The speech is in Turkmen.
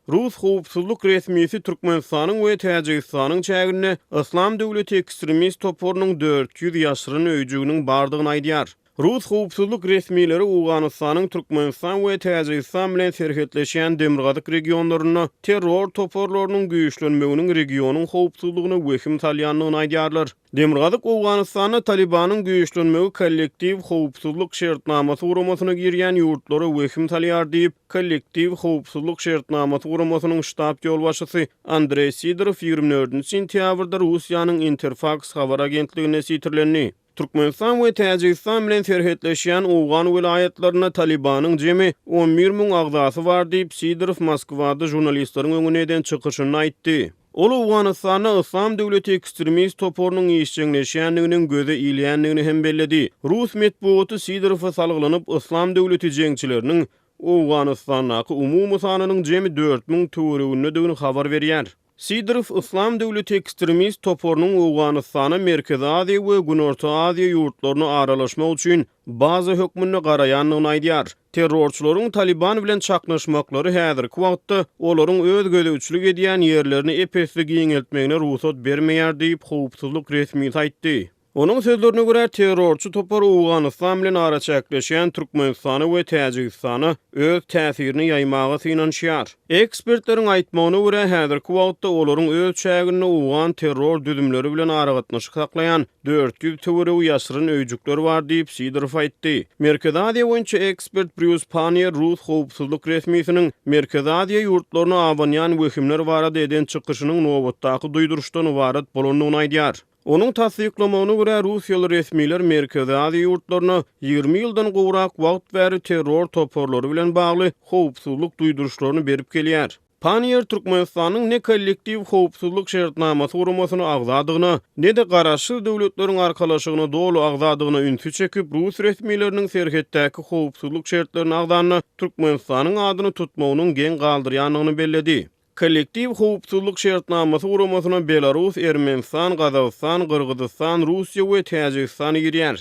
Rus howpsuzlyk resmisi Türkmenistanyň we Täjigistanyň çäginde Yslam döwleti ekstremist toparynyň 400 ýaşyryn öýjüginiň bardygyny aýdýar. Rus howpsuzlyk resmileri Owganystanyň Türkmenistan we Täjigistan bilen serhetleşýän demirgazyk regionlarynda terror toparlarynyň güýçlenmeginiň regionyň howpsuzlygyna wehim salýandygyny aýdýarlar. Demirgazyk Owganystanda Talybanyň güýçlenmegi Kollektiw howpsuzlyk şertnamasy guramasyna girýän ýurtlara wehim salýar diýip, Kollektiw howpsuzlyk şertnamasy guramasynyň ştab ýolbaşçysy Andreý Sidorow 24 sentýabrda Russiýanyň Interfaks habar agentliginde sitirlendi. Türkmenistan we Täjigistan bilen serhetleşýän owgan welaýatlarynda Talybanyň jemi 11 müň agzasy bar diýip, Sidorow Moskwada žurnalistleriň öňünde eden çykyşynda aýtdy. Ol Owganystanda Yslam döwleti ekstremist toparynyň işjeňleşýändiginiň göze ilýändigini hem belledi. Rus metbugaty Sidorowa salgylanyp, Yslam döwleti jeňçileriniň Owganystandaky umumy sanynyň jemi 4000 töweregindedigini habar berýär. Sidorow Yslam döwleti ekstremist toparynyň Owganystana Merkezi Aziýa we Günorta Aziýa ýurtlaryna aralaşmak üçin baza hökmünde garaýandygyny aýdýar. Terrorçylaryň Talyban bilen çaknyşmaklary häzirki wagtda olaryň öz gözegçilik edýän ýerlerini ep-esli giňeltmegine rugsat bermeýär diýip, howpsuzlyk resmisi aýtdy. Onuň sözlerine görä, terrorçy topar Owganystan bilen araçäkleşýän Türkmenistana we Täjigistana öz täsirini ýaýmaga synanyşýar. Ekspertleriň aýtmagyna görä, häzirki wagtda olaryň öz çäginde owgan terror düzümleri bilen aragatnaşyk saklaýan 400 töweregi ýaşyryn öýjükler bar diýip, Sidorow aýtdy. Merkezi Aziýa boýunça ekspert Brýus Panniýer rus howpsuzlyk resmisiniň Merkezi Aziýa ýurtlaryna abanýan wehimler barada eden çykyşynyň nobatdaky duýduryşdan ybarat bolandygyny aýdýar. Onuň tassyklamagyna görä, russiýaly resmiler Merkezi Aziýa ýurtlaryna 20 ýyldan gowrak wagt bäri terror toparlary bilen bagly howpsuzlyk duýduryşlaryny berip gelýär. Panniýer Türkmenistanyň ne Kollektiw howpsuzlyk şertnamasy guramasyna agzadygyna, ne-de Garaşsyz Döwletleriň Arkalaşygyna doly agzadygyna ünsi çekip, rus resmileriniň serhetdäki howpsuzlyk şertlerini agzanda Türkmenistanyň adyny tutmagynyň geň galdyrýandygyny belledi. Kollektiw howpsuzlyk şertnamasy guramasyna Belarus, Ermenistan, Gazagystan, Gyrgyzystan, Russiýa we Täjigistan girýär.